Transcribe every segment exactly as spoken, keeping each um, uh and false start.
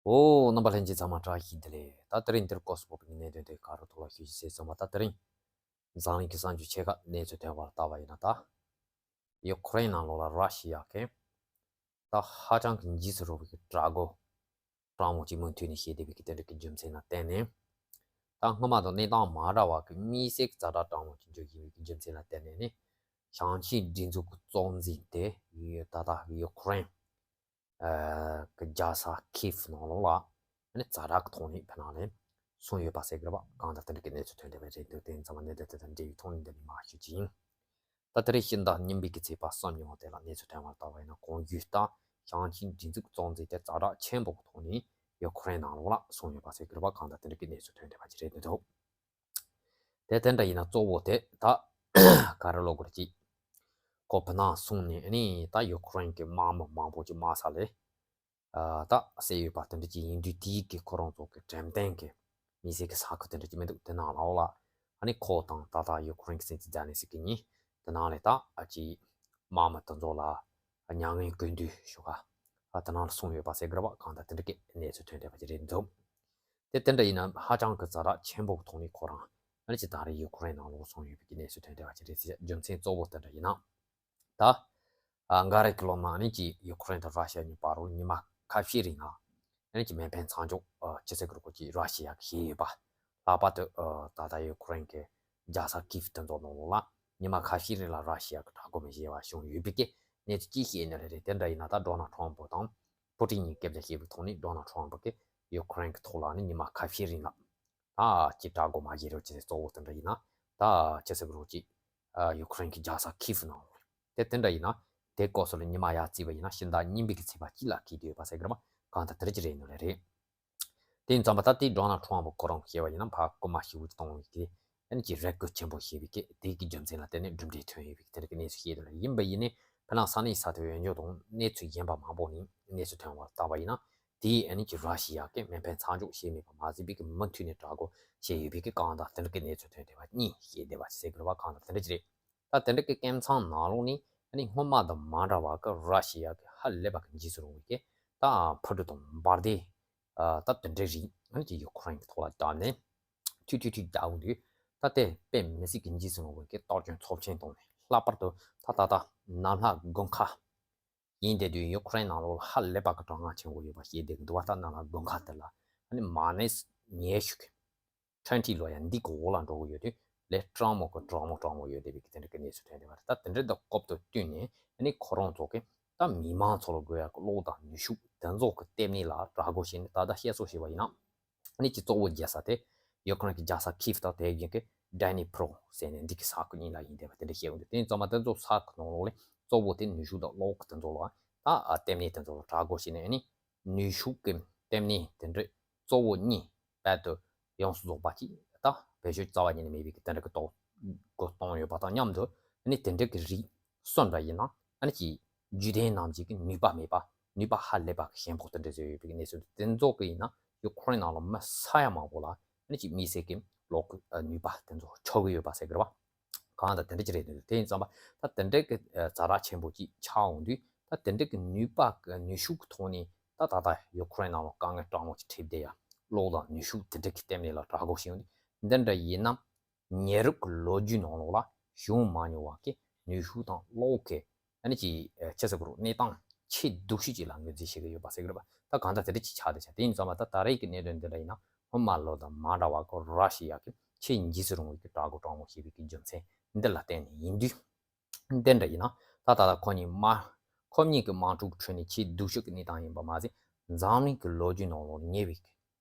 ཨོ། རྣམ་པ་ལྷན་རྒྱས་ཚང་མ་བཀྲ་ཤིས་བདེ་ལེགས། ད་དེ་རིང་འདིར་སྐོར་སུ་བབས་པའི་གནད་དོན་དེ་ག་རུ་ཐོག་ལ་ཞུ་ཞིག་ཟེར་ཙམ་པ། ད་དེ་རིང་འཛམ་གླིང་གི་གསར་འགྱུར་ཆེ་ཁག་གནས་ཚུལ་ཐོན་པར་བལྟ་བ་ཡིན་ན། ད་ཡུ་ཁུ་རེན་ནང་ལོགས་ལ་ར་ཤི་ཡ་གིས་ད་ཧ་ཅང་གི་འཇིགས་སུ་རུང་བའི་དྲག་རྒོལ་སྤྲང་མོ་ཅིག་མུ་མཐུད་ནས་བྱེད་བསྡད་པའི་གི་དེ་འདྲ་གི་རྒྱུ་མཚན་ལ་བརྟེན་ནས། ད་སྔོན་མ་དང་གནས་སྟངས་མ་འདྲ་བ་གི་དམིགས་བསལ་གྱི་ཛ་དྲག་སྤྲང་མོ་ཅིག་འཇོག་བཞིན་པའི་གི་རྒྱུ་མཚན་ལ་བརྟེན་ནས་ནི། ཞིང་ཆེན་སྒྲིག་འཛུགས་ཀྱི་གཙོ་འཛིན་དེ་ད་ལྟ་ཡུ་ཁུ་རེན་གི་རྒྱལ་ས་ཁིབ་ནང་ལོགས་ལ་ནི་ཛ་དྲག་གི་ཐོག་ནས་ཕ་ནང་ནས་སོང་ཡོད་པ་ཟེར་གི་རེད་པ། གང་ལྟར་དེ་འདྲ་གི་གནས་ཚུལ་ཐོན་བསྡད་པ་རེད་འདུག་དེ་ཡིན་ཙང་མ་གནད་དོན་དེ་དང་འབྲེལ་བའི་ཐོག་ནས་འདི་ནས་མར་ཞུ་རྒྱུ་ཡིན། ད་དེ་རིང་ཕྱི་ཟླ་གཉིས་པའི་གི་ཚེས་པ་གསུམ་ཉིན་མོ་དེ་ལ་གནས་ཚུལ་ཐོན་པར་བལྟ་བ་ཡིན་ན། གོང་ཞུས་ལྟར་ཞིང་ཆེན་སྒྲིག་འཛུགས་གཙོ་འཛིན་དེ་ཛ་དྲག་ཆེན་པོ་གི་ཐོག་ནས་ཡུ་ཁུ་རེན་ནང་ལོགས་ལ་སོང་ཡོད་པ་ཟེར་གི་རེད་པ། གང་ལྟར་དེ་འདྲ་གི་གནས་ཚུལ་ཐོན་བསྡད་པ་ཅིག་རེད་འདུག་དེ་དེ་འདྲ་ཡིན་ན་གཙོ་བོ་དེ་ད་ག་རེ་ལབ་དགོས་རེད། ཅིག་ཁོ་ཕ་ནང་སོང་ནས་ནི་ད་ཡུ་ཁུ་རེན་གི་དམག་མི་མང་པོ་ཅིག་དམག་ས་ལས་ཨ་ད་བསད་ཡོད་པ་དེ་འདྲ་ཅིག་ཡིན་དུས། དེའི་གི་ཁོ་རང་ཚོ་གི་འགྲེམས་སྟོན་གི་དམིགས་བསལ་གི་ས་ཁུལ་དེ་འདྲ་ཅིག་མི་འདུག་དེ་ནང་ལོགས་ལ་ཨ་ནི་ཁོ་དང་ད་ལྟ་ཡུ་ཁུ་རེན་གི་སྲིད་འཛིན་ཛེ་ལན་སི་ཀི་གཉིས་དེ་ནང་ལས་ད་ཨ་ཅིག་དམག་མི་དེ་ཚོ་ལ་མྱ་ངན་གུས་འདུད་ཞུ་ག་ཨ་དེ་ནང་ལ་སོང་ཡོད་པ་ཟེར་གི་རེད་པ། གང་ལྟར་དེ་འདྲ་གི་གནས་ཚུལ་ཐོན་བསྡད་པ་ཅིག་རེད་འདུག་དེ་དེ་འདྲ་ཡིན་ན་ཧ་ཅང་གི་ཛ་དྲག་ཆེན་པོ་གི་ཐོག་ནས་ཁོ་རང་ཨ་ནི་ཅིག་ད་རེས་ཡུ་ཁུ་རེན་ནང་ལོགས་སོང་ཡོད་པའི་གི་གནས་ཚུལ་ཐོན་བསྡད་པ་ཅིག་རེད་ཟེར། རྒྱུ་མཚན་གཙོ་བོ་དེ་འདྲ་ཡིན་ན། ད་ཨ་འགའ་རེ་གི་ལོ་ན་ཨ་ནི་ཅིག་ཡུ་ཁུ་རེན་དང་ར་ཤི་ཡ་གཉིས་བར་རུ་ཉི་མ་ཁ་ཤས་རིང་ལ་ཨ་ནི་ཅིག་མེ་འཕེན་མཚམས་འཇོག་ཨ་ཅི་ཟེར་གི་རེད། ཁོ་ཅིག་ར་ཤི་ཡ་གིས་བྱས་ཡོད་པ། ལྷག་པར་དུ་ཨ་ད་ལྟ་ཡུ་ཁུ་རེན་གི་རྒྱལ་ས་ཀིབ་དེ་ཚོ་ནང་ལོགས་ལ་ཉི་མ་ཁ་ཤས་རིང་ལ་ར་ཤི་ཡ་གིས་དྲག་རྒོལ་མི་བྱེད་པ་བྱུང་ཡོད་པའི་གི་གནས་ཚུལ་ཅིག་བཤད་ནི་རེད། དེ་འདྲ་ཡིན་ན་ད་ཌོ་ནལ་ཊམ་ཕུ་དང་པུ་ཏིན་གཉིས་སྐད་ཆ་བཤད་པའི་ཐོག་ནས་ཌོ་ནལ་ཊམ་ཕུ་གིས་ཡུ་ཁུ་རེན་གི་ཐོག་ལ་ནི་ཉི་མ་ཁ་ཤས་རིང་ལ་ད་ཅིག་དྲག་རྒོལ་མ་བྱེད་རོགས་ཅེས་གཙོ་བོ་དེ་འདྲ་ཡིན་ན། ད་ཅི་ཟེར་གི་རེད། ཅིག་ཨ་ཡུ་ཁུ་རེན་གི་རྒྱལ་ས་ཁིབ་ནང་ལོགས་དེ་དེ་འདྲ་ཡིན་ན། དེ་སྐོར་སོགས་ལ་ཉི་མ་ཡར་བརྩིས་པ་ཡིན་ན་ཕྱི་ཟླ་གཉིས་པའི་གི་ཚེས་པ་གཅིག་ལ་འཁེལ་བསྡད་ཡོད་པ་ཟེར་གི་རེད་པ། གང་ལྟར་དེ་འདྲ་ཅིག་རེད་ནི་རེད། དེ་ཡིན་ཙང་མ་ད་ལྟའི་ཌོ་ནལ་ཊམ་ཕུ་ཁོ་རང་བཤད་པ་ཡིན་ན་ཕར་རྐུ་མ་ཞེ་པོ་གཏོང་བའི་གི་ཨ་ནི་ཅིག་རེ་སྐུལ་ཆེན་པོ་བྱས་པའི་གི་དེ་གི་རྒྱུ་མཚན་ལ་བརྟེན་ནས་གྲུབ་འབྲས་ཐོན་ཡོད་པའི་གི་དེ་འདྲ་གི་གནས་ཚུལ་བཤད་དེ་ལ། ཡིན་པ་ཡིན་ནའི་ཕ་ནང་ས་གནས་ས་ཐོག་ཡོད་འཇོག་དང་གནས་ཚུལ་གཞན་པ་མང་པོ་ནས་གནས་ཚུལ་ཐོན་པར་བལྟ་བ་ཡིན་ན། དེའི་ཨ་ནི་ཅིག་ར་ཤི་ཡ་གིས་མེ་འཕེན་མཚམས་འཇོག་བྱས་མེད་པ་མ་ཟད་པའི་གི་མུ་མཐུད་ནས་དྲག་རྒོལ་བྱས་ཡོད་པའི་གི་གང་ལྟར་དེ་འདྲ་གི་གནས་ཚུལ་ཐོན་བསྡད་པ་གཉིས་བཤད་བསྡད་པ་ཟེར་གི་རེད་པ། གང་ལྟར་དེ་འདྲ་ཅིག་རེད། ད་དེ་འདྲ་གི་སྐད་མཚམས་ནང་ལོགས་ནས་ཨ་ནི་སྔོན་མ་དང་མ་འདྲ་བ་གི་ར་ཤི་ཡ་གི་ཧ་ལས་པ་གི་འཇིགས་སུ་རུང་བའི་གི་ད་འཕུར་གྲུ་དང་འབར་མདེལ་ཨ་ད་དེ་འདྲའི་རིགས་ཨ་ནི་ཅིག་ཡུ་ཁུ་རེན་གི་ཐོག་ལ་བརྒྱབ་ནས་ཐུག་ཐུག་ཐུག་རྒྱག་འོང་དུས། ད་དེ་དཔེ་མི་སྲིད་གི་འཇིགས་སུ་རུང་བའི་གི་གཏོར་སྐྱོན་ཚབས་ཆེན་བཏང་ནས། ལྷག་པར་དུ་ད་ད་ལྟ་གནམ་ལྷ་དགུན་ཁ་ཡིན་བསྡད་དུས་ཡུ་ཁུ་རེན་ནང་ལོགས་ལ་ཧ་ལས་པ་གི་གྲང་ངར་ཆེན་པོ་ཡོད་པ་བཤད་བསྡད་ཀྱི་འདུག་པ། ད་གནམ་ལྷ་དགུན་ཁ་དེ་ལ་ཨ་ནི་མ་ནས་ཉི་ཤུ་གི་ཁྲི་ལོ་ཡ་འདི་གི་འོག་ལ་འགྲོ་གི་ཡོད་དུས་ལས་གྲང་མོ་གི་གྲང་མོ་གྲང་མོ་ཡོད་བསྡད་པའི་གི་དེ་འདྲ་གི་གནས་ཚུལ་ཐོན་བསྡད་པ་རེད། ད་དེ་འདྲ་དང་སྐབས་དང་བསྟུན་ནས་ཨ་ནི་ཁོ་རང་ཚོ་གི་ད་མི་མང་ཚོ་ལ་དགོས་ཡ་གི་གློག་དང་ནུས་ཤུགས་དེ་ཚོ་གི་ལྟེ་གནས་ལ་དྲག་རྒོལ་བྱས་ནས། ད་ལྟ་བཤད་སྲོལ་བྱས་པ་ཡིན་ན། ཨ་ནི་ཅིག་གཙོ་བོ་རྒྱལ་ས་དེ་ཡུ་ཁུ་རེན་གི་རྒྱལ་ས་ཁིབ་དང་དེ་བཞིན་གི་ཌི་ནི་པྲོ་ཟེར་ནས་འདི་གི་ས་ཁུལ་གཉིས་ལ་ཡིན་བསྡད་པ་དེ་འདྲ་བཤད་ཡོང་དུས། དེ་ཡིན་ཙང་མ་དེ་ཚོ་ས་ཁུལ་ནང་ལོགས་ལ་གཙོ་བོ་དེ་ནུས་ཤུགས་དང་གློག་གི་དེ་ཚོ་ལ་ད་ཨ་ལྟེ་གནས་དེ་ཚོ་ལ་དྲག་རྒོལ་བྱས་ནས། ཨ་ནི་ནུས་ཤུགས་ཀྱི་ལྟེ་གནས་དེ་འདྲ་གཙོ་བོ་གཉིས་རྦད་དེ་ཡོངས་སུ་རྫོགས་པ་ཅིག་ད་བེད་སྤྱོད་རྩ་བ་ཉིད་ནས་མེད་པའི་གི་དེ་འདྲ་གི་གཏོར་རྒོལ་བཏང་ཡོད་པ་དང་མཉམ་དུ། ཨ་ནི་དེ་འདྲ་གི་རིགས་སུ་འདྲ་ཡིན་ན་ཨ་ནི་ཅིག་རྒྱུད་ལྡན་རྣམས་ཀྱི་ནུས་པ་མེད་པ། ནུས་པ་ཧ་ལས་པ་གི་ཞན་ཕོག་དེ་འདྲ་བཟོས་ཡོད་པའི་གནས་ཚུལ་དེ་ཚོ་གི་ཡིན་ན་ཡུ་ཁུ་རེན་ནང་ལ་མི་ས་ཡ་མང་པོ་ལ་ཨ་ནི་ཅིག་དམིགས་བསལ་གྱི་གློག་གི་ནུས་པ་དེ་ཚོ་ཆག་གི་ཡོད་པ་ཟེར་གི་རེད་པ། གང་ལྟར་དེ་འདྲ་ཅིག་རེད་འདུག་དེ་ཡིན་ཙང་མ་ད་དེ་འདྲ་གི་ཛ་དྲག་ཆེན་པོ་ཅིག་ཆགས་འོང་དུས། ད་དེ་འདྲ་གི་ནུས་པ་གི་ནུས་ཤུགས་ཀྱི་ཐོག་ནས་ད་ད་ལྟ་ཡུ་ཁུ་རེན་ནང་ལ་དཀའ་ངལ་སྤྲང་མོ་ཅིག་འཕྲད་བསྡད་ཡ། གློག་དང་ནུས་ཤུགས་དེ་འདྲ་གི་ལྟེ་གནས་ལ་དྲག་རྒོལ་བྱས་འོང་དུས། འདི་འདྲ་ཡིན་ན། ཉེ་རབས་ཀྱི་ལོ་རྒྱུས་ནང་ལོགས་ལ་བྱུང་མ་མྱོང་བ་གི་ནུས་ཤུགས་དང་གློག་གི་ཨ་ནི་ཅིག་ཨ་ཅི་ཟེར་གི་རེད། གནས་སྟངས་ཆེས་སྡུག་ཤོས་ཅིག་ལ་ངོས་འཛིན་བྱེད་ཀྱི་ཡོད་པ་ཟེར་གི་རེད་པ། ད་གང་ལྟར་དེ་འདྲ་ཅིག་ཆགས་བསྡད་ཤག་དེ་ཡིན་ཙང་མ་ད་ད་རེས་ཀྱི་གནད་དོན་འདི་འདྲ་ཡིན་ན། སྔོན་མ་ལོ་དང་མ་འདྲ་བ་གི་ར་ཤི་ཡ་གི་ཆེས་འཇིགས་སུ་རུང་བའི་གི་དྲག་རྒོལ་སྤྲང་མོ་བྱས་པའི་གི་རྒྱུ་མཚན་འདི་ལ་བརྟེན་ནས་ཡིན་དུས། འདི་འདྲ་ཡིན་ན་ད་ད་ལྟ་ཁོ་གཉིས་མ་ཁོ་གཉིས་ཀྱི་དམག་འཁྲུག་ཁྲོད་ནས་ཆེས་སྡུག་ཤོས་ཀྱི་གནས་སྟངས་ཡིན་པ་མ་ཟད། འཛམ་གླིང་གི་ལོ་རྒྱུས་ནང་ལོགས་ཉེ་བའི་གི་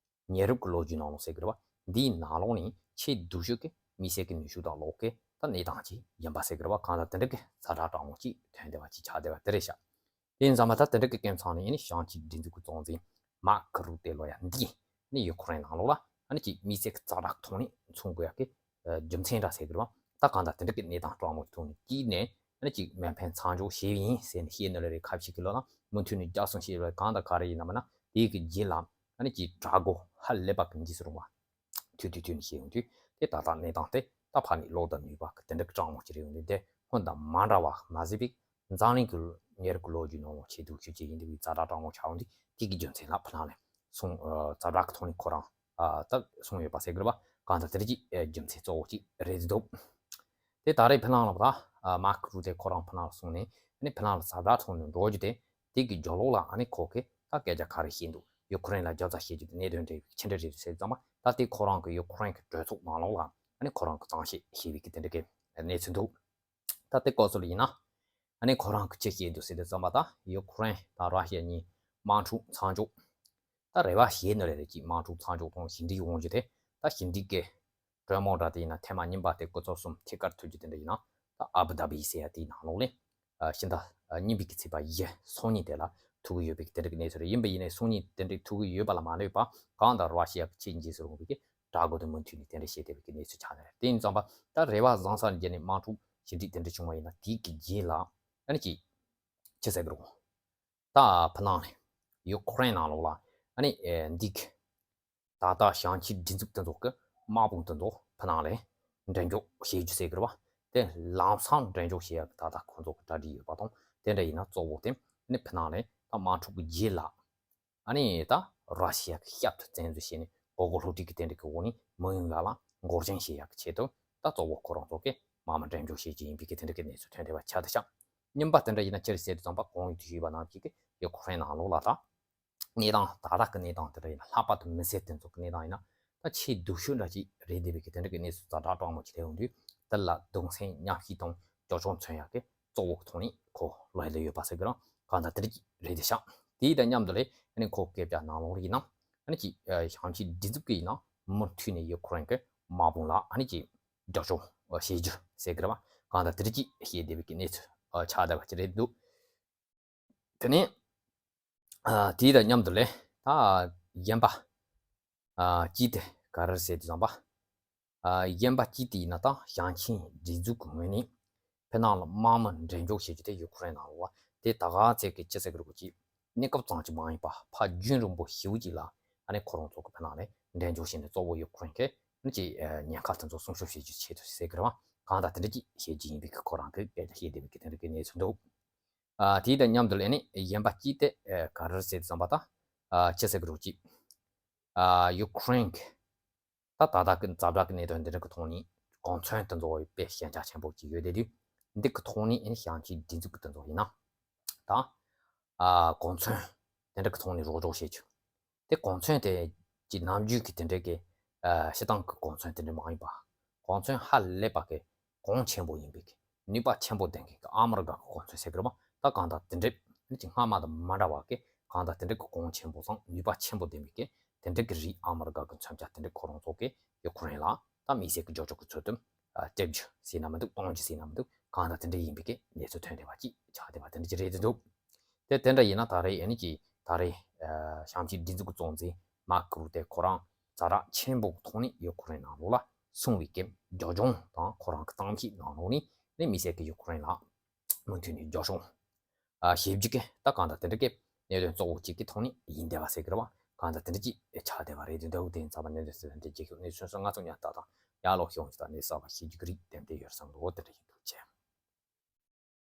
ཉེ་རབས་ཀྱི་ལོ་རྒྱུས་ནང་ལོགས་ཟེར་གི་རེད་པ། འདིའི་ནང་ལོགས་ནས་ཆེས་སྡུག་ཤོས་ཀྱི་དམིགས་བསལ་གྱི་ནུས་ཤུགས་དང་གློག་གི་ད་གནས་སྟངས་ཅིག་ཡིན་པ་ཟེར་གི་རེད་པ། གང་ལྟར་དེ་འདྲ་གི་ཛ་དྲག་སྤྲང་མོ་ཅིག་ཐོན་བསྡད་པ་ཅིག་ཆགས་བསྡད་པ་དེ་རེད་ཤག་དེ་ཡིན་ཙང་མ་ད་དེ་འདྲ་གི་སྐད་མཚམས་ནས་ཨ་ནི་ཞིང་ཆེན་སྒྲིག་འཛུགས་ཀྱི་གཙོ་འཛིན་མཱར་ཁུ་རུ་ཏེ་ལབ་ཡ་འདི་ནི་ཡུ་ཁུ་རེན་ནང་ལོགས་ལ་ཨ་ནི་ཅིག་དམིགས་བསལ་གྱི་ཛ་དྲག་ཐོག་ནས་མཚོན་དགོས་ཡ་གི་རྒྱུ་མཚན་འདྲ་ཟེར་གི་རེད་པ། ད་གང་ལྟར་དེ་འདྲ་གི་གནས་སྟངས་སྤྲང་མོ་ཐོག་ནས་དཀྱིལ་ནས་ཨ་ནི་ཅིག་མེ་འཕེན་མཚམས་འཇོག་བྱས་ཡིན་ཟེར་ནས་བཤད་ནི་ལ་རེད། ཁ་ཤས་ཀྱི་ལོ་ན་མུ་མཐུད་ནས་རྒྱག་སོང་བཤད་ལ་རེད། གང་ལྟར་ག་རེ་ཡིན་ནམ་ན་དེའི་གི་རྗེས་ལ་ཨ་ནི་ཅིག་དྲག་རྒོལ་ཧ་ལས་པ་གི་འཇིགས་སུ་རུང་བ་ཐུག་ཐུག་ཐུག་ནས་བྱས་ཡོང་དུས། དེ་ད་ལྟ་གནས་སྟངས་དེ་ད་ཕར་ནས་གློག་དང་ནུས་པ་གི་དེ་འདྲ་གི་སྤྲང་མོ་ཅིག་རེད་ཡོང་དུས། དེ་སྔོན་དང་མ་འདྲ་བ་མ་ཟད་པའི་འཛམ་གླིང་གི་ཉེ་རབས་ཀྱི་ལོ་རྒྱུས་ནང་ལོགས་ཆེས་སྡུག་ཤོས་ཅིག་ཡིན་འདུག་པའི་ཛ་དྲག་སྤྲང་མོ་ཆགས་ཡོང་དུས། དེ་གི་རྒྱུ་མཚན་ལ་ཕ་ནང་ནས་ གསུང་ཛ་དྲག་གི་ཐོག་ནས་ཁོ་རང་ད་གསུངས་ཡོད་པ་ཟེར་དགོས་རེད་པ། གང་ལྟར་དེ་རིགས་ཀྱི་རྒྱུ་མཚན་གཙོ་བོ་གཅིག་རེད་འདུག་དེ་ད་རེས་ཕི་ནང་ལ་ད་མར་ཁུ་རུ་ཏེ་ཁོ་རང་ཕི་ནང་ལ་སོང་ནས་ཨ་ནི་ཕི་ནང་ལ་ཛ་དྲག་ཐོག་ནས་འགྲོ་རྒྱུ་དེ། དེ་གི་རྒྱབ་ལོགས་ལ་ཨ་ནི་ཁོ་གིས་ད་སྐད་ཆ་ག་རེ་བཤད་འདུག་ཡུ་ཁུ་རེན་ལ་རྒྱབ་རྩ་བྱེད་རྒྱུ་དེ་གནད་དོན་འདྲ་ཡོད་ཅི་འདྲ་རེད་ཟེར་ཙམ་པ། ད་དེ་ཁོ་རང་གི་ཡུ་ཁུ་རེན་གི་གྲོས་ཚོགས་ནང་ལོགས་ལ་ཨ་ནི་ཁོ་རང་གི་གཙང་བཤད་བྱས་པའི་གི་དེ་འདྲ་གི་གནས་ཚུལ་འདུག་ད་དེ་སྐོར་སོགས་ལ་ཡིན་ན་ཨ་ནི་ཁོ་རང་གི་ཅི་བཤད་འདུག་ཟེར་དུས་ཙམ་པ། ད་ཡུ་ཁུ་རེན་དང་ར་ཤི་ཡ་གཉིས་དམག་འཁྲུག་མཚམས་འཇོག་ད་རེ་བ་བྱས་ནི་རེད། རེད་ཅིག་དམག་འཁྲུག་མཚམས་འཇོག་དང་ཞི་འགྲིག་ཡོང་རྒྱུ་དེ། ད་ཞི་འགྲིག་གི་གྲོས་མོལ་འདྲ་དེ་ཡིན་ན་ཐེངས་མ་གཉིས་པ་དེ་སྐུ་ཚབ་གསུམ་ཐད་ཀར་ཐུག་རྒྱུ་དེ་འདྲ་ཡིན་ན། ད་ཨ་བུ་དྷ་བི་ཟེར་ཡ་དེའི་ནང་ལོགས་ལ་ཨ་ཕྱི་ཟླ་གཉིས་པའི་གི་ཚེས་པ་བཞི་སང་ཉིན་དེ་ལ་ཐུག་གི་ཡོད་པའི་གི་དེ་འདྲ་གི་གནས་ཚུལ་རེད། ཡིན་པ་ཡིན་ནའི་སང་ཉིན་དེ་འདྲའི་ཐུག་གི་ཡོད་པ་ལ་མ་ལྟོས་པ། གང་ལྟར་ར་ཤི་ཡ་གི་ཆེས་རྗེས་སུ་རུང་བའི་གི་བྲག་སྒོ་དེ་མུ་མཐུད་ནས་དེ་འདྲ་བྱས་བསྡད་པའི་གི་གནས་ཚུལ་ཆགས་ནས་རེད། དེ་ཡིན་ཙམ་པ་ད་རེ་བ་བཟང་ས་རྒྱབ་ནས་དམག་འཁྲུག་ཞི་འགྲིག་དེ་འདྲ་བྱུང་བ་ཡིན་ན། དེའི་གི་རྗེས་ལ་ཨ་ནི་ཅིག་ཅི་ཟེར་གི་རུང་། ད་ཕི་ནང་ནས་ཡུ་ཁུ་རེན་ནང་ལོགས་ལ་ཨ་ནི་ཨེ་འདི་གི་ད་ལྟ་ཞིང་ཆེན་སྒྲིག་འཛུགས་དེ་ཚོ་གི་དམག་དཔུང་དེ་ཚོ་ཕི་ནང་ལ་འགྲན་ཞུགས་བྱེད་རྒྱུ་ཟེར་གི་རེད་པ། དེ་ལམ་སང་འགྲན་ཞུགས་བྱེད་ཡག་གི་ད་ལྟ་ཁོང་ཚོ་གི་གྲ་སྒྲིག་ཡོད་པ་དང་། དེ་འདྲ་ཡིན་ན་གཙོ་བོ་དེ་ནི་ཕི་ནང་ལ་ད་དམག་འཁྲུག་གི་རྗེས་ལ་ཨ་ནི་ད་ར་ཤི་ཡ་གི་ཞབས་ཏོག་བཙན་འཛུལ་བྱས་ནས་གོ་གོ་སློབ་ཁྲིད་ཀྱི་དེ་འདྲ་གི་འོག་ནས་མི་ཡོངས་ལ་ལ་འགོག་རྐྱེན་བྱེད་ཡག་གི་ཆེད་དུ་ད་གཙོ་བོ་ཁོ་རང་ཚོ་གི་དམག་མི་འགྲན་ཞུགས་བྱེད་རྒྱུ་ཡིན་པའི་གི་དེ་འདྲ་གི་གནས་ཚུལ་ཐོན་བསྡད་པ་ཆགས་བསྡད་ཤག་གཉིས་པ་དེ་འདྲ་ཡིན་ན་ཅི་རེད་ཟེར་དུས་ཙམ་པ། གོང་ཡུལ་དུ་ཞུས་པ་ནང་བཞིན་གི་ཡུ་ཁུ་རེན་ནང་ལོགས་ལ་ད་གནས་སྟངས་ད་ལྟ་གི་གནས་སྟངས་དེ་འདྲ་ཡིན་ན། ལྷག་པར་དུ་མི་སེར་དེ་ཚོ་གི་གནས་སྟངས་ཡིན་ན་ད་ཆེས་སྡུག་ཤོས་འདྲ་ཅིག་རེད་བསྡད་པའི་གི་དེ་འདྲ་གི་གནས་ཚུལ་ཛ་དྲག་དྲག་མོ་ཅིག་སླེབས་ཡོང་དུས། དེ་ལ་གདུང་སེམས་མཉམ་སྐྱེད་དང་སྐྱོ་ཆུང་མཚོན་ཡག་གི་གཙོ་བོ་གི་ཐོག་ནས་ཁོ་ལོག་ཡ་ལ་ཡོད་པ་ཟེར་གི་རང་གང་ལྟར་དེ་འདྲ་ཅིག་རེད་བསྡད་ཤག་དེའི་དང་མཉམ་དུ་ལ་ཨ་ནི་ཁོ་སྐད་ཆ་ནང་ལོགས་ལ་ཡིན་ན་ཨ་ནི་ཅིག་ཞིང་ཆེན་སྒྲིག་འཛུགས་ཀྱི་ཡིན་ན་མུ་མཐུད་ནས་ཡུ་ཁུ་རེན་གི་དམག་དཔུང་ལ་ཨ་ནི་ཅིག་རྒྱབ་སྐྱོར་བྱེད་རྒྱུ་ཟེར་གི་རེད་པ། གང་ལྟར་དེ་འདྲ་ཅིག་བཤད་བསྡད་པའི་གི་གནས་ཚུལ་ཆགས་བསྡད་པ་ཅིག་རེད་འདུག་དེ་ནས་ཨ་དེའི་དང་མཉམ་དུ་ལ་ད་གཞན་པ་ཨ་གཅིག་དེ་ག་རེ་ཟེར་དུས་ཙམ་པ། ཨ་གཞན་པ་གཅིག་དེ་ཡིན་ན་ད་ཞིང་ཆེན་སྒྲིག་འཛུགས་ཀྱི་ངོས་ནས་ཕི་ནང་ལ་དམག་མི་འགྲན་ཞུགས་བྱེད་རྒྱུ་དེ་ཡུ་ཁུ་རེན་ནང་ལོགས་ལ་དེ་ད་ག་ཚད་ཀྱི་ཅི་ཟེར་གི་རེད་གོ་ཅིག་གནས་སྐབས་ཙམ་ཅིག་མ་ཡིན་པ་ཕར་རྒྱུན་རིང་པོ་ཞེ་པོ་ཅིག་ལ་ཨ་ནི་ཁོ་རང་ཚོ་གི་ཕི་ནང་ལ་འགྲན་ཞུགས་བྱས་ནས་གཙོ་བོ་ཡུ་ཁུ་རེན་གྱི་ཨ་ནི་ཅིག་ཨ་ཉེན་ཁ་དེ་ཚོ་སྲུང་སྐྱོབ་བྱེད་རྒྱུའི་ཆེད་དུ་ཟེར་གི་རེད་པ། གང་ལྟར་དེ་འདྲ་ཅིག་བཤད་རྒྱུ་ཡིན་པའི་གི་ཁོ་རང་གི་སྐད་ཆ་བཤད་བསྡད་པའི་གི་དེ་འདྲ་གི་གནས་ཚུལ་འདུག་ཨ་དེའི་དང་མཉམ་དུ་ལ་ཨ་ནི་གཞན་པ་གཅིག་དེ་ཨ་ག་རེ་ཟེར་དུས་ཙམ་པ། ད་ཨ་ཅི་ཟེར་གི་རེད་གོ་ཅིག་ཨ་ཡུ་ཁུ་རེན་གྱི་ད་ད་ལྟ་གི་ཛ་དྲག་གི་གནད་དོན་འདི་འདྲ་གི་ཐོག་ནས་གོ་མཚོན་དེ་ཚོ་དཔེ་ཞན་ཆ་ཆེན་པོ་ཅིག་ཡོད་བསྡད་དུས། འདི་གི་ཐོག་ནས་ཨ་ནི་ཞིང་ཆེན་སྒྲིག་འཛུགས་ཀྱི་དེ་ཚོ་ཡིན་ན་ད་ཨ་གོ་མཚོན་དེ་འདྲ་གི་ཐོག་ནས་རོགས་རོགས་བྱེད་རྒྱུ། དེ་གོ་མཚོན་དེ་ཀྱི་ནམ་རྒྱུན་གྱི་དེ་འདྲ་གི་ཨ་སྤྱིར་བཏང་གི་གོ་མཚོན་དེ་འདྲ་མ་ཡིན་པ། གོ་མཚོན་ཧ་ལས་པ་གི་གོང་ཆེན་པོ་ཡིན་པའི་གི་ནུས་པ་ཆེན་པོ་ལྡན་མཁན་གྱི་ཨ་མི་རི་ཀ་གི་གོ་མཚོན་ཟེར་གི་རེད་པ། ད་གང་ལྟར་དེ་འདྲའི་ནི་ཅིག་སྔ་མ་དང་མ་འདྲ་བ་གི་གང་ལྟར་དེ་འདྲའི་གི་གོང་ཆེན་པོ་དང་ནུས་པ་ཆེན་པོ་ལྡན་པའི་གི་དེ་འདྲའི་གི་རིགས་ཨ་མི་རི་ཀ་གི་མཚོན་ཆ་དེ་འདྲའི་ཁོ་རང་ཚོ་གི་ཡུ་ཁུ་རེན་ལ་ད་དམིགས་བསལ་གི་རྒྱབ་སྐྱོར་གི་ཚུལ་དུ་ཨ་སྤྲད་རྒྱུ་ཟེར་ན་མི་འདུག་གཏོང་རྒྱུ་ཟེར་ན་མི་འདུག་གང་ལྟར་དེ་འདྲ་ཡིན་པའི་གི་གནས་ཚུལ་ཐོན་བསྡད་པ་ཅིག་ཆགས་བསྡད་པ་དེ་འདྲ་ཅིག་རེད་འདུག་དེ་དེ་འདྲ་ཡིན་ན་ད་རེས་ཨ་ནི་ཅིག་ད་རེས་ཨ་ཞིང་ཆེན་སྒྲིག་འཛུགས་ཀྱི་གཙོ་འཛིན་མར་ཁུ་རུ་ཏེ་ཁོ་རང་ཛ་དྲག་ཆེན་པོ་གི་ཐོག་ནས་ཡུ་ཁུ་རེན་ནང་ལོགས་ལ་སོང་བའི་གི་རྒྱབ་ལྗོངས་དང་ཁོ་རང་གི་གཏམ་བཤད་ནང་ལོགས་ནས་ནི་དམིགས་བསལ་གི་ཡུ་ཁུ་རེན་ལ་མུ་མཐུད་ནས་རྒྱབ་སྐྱོར་ཨ་བྱེད་རྒྱུ་གི་ད་གང་ལྟར་དེ་འདྲ་གི་གནད་དོན་གཙོ་བོ་གཅིག་གི་ཐོག་ནས་ཡིན་བསྡད་པ་ཟེར་གི་རེད་པ། གང་ལྟར་དེ་འདྲ་ཅིག་ཆགས་བསྡད་པ་རེད། དེ་འདྲ་བོ་དེ་ཡིན་ཙང་པ་གནད་དོན་ཟེར་ན་འདྲ་རྒྱལ་ཁབ་གནས་ཚུལ་སོགས་ང་ཚོ་ཉར་ལྟ་དང་ཡར་ལོག་ཤོང་ཅི་ད་གནས་གསར་པ་ཤེས་རྒྱུ་གི་རིགས་ཏན་ཏན་ཡོད་བསམ་འདུག་དེ་འདྲ་ཡིན།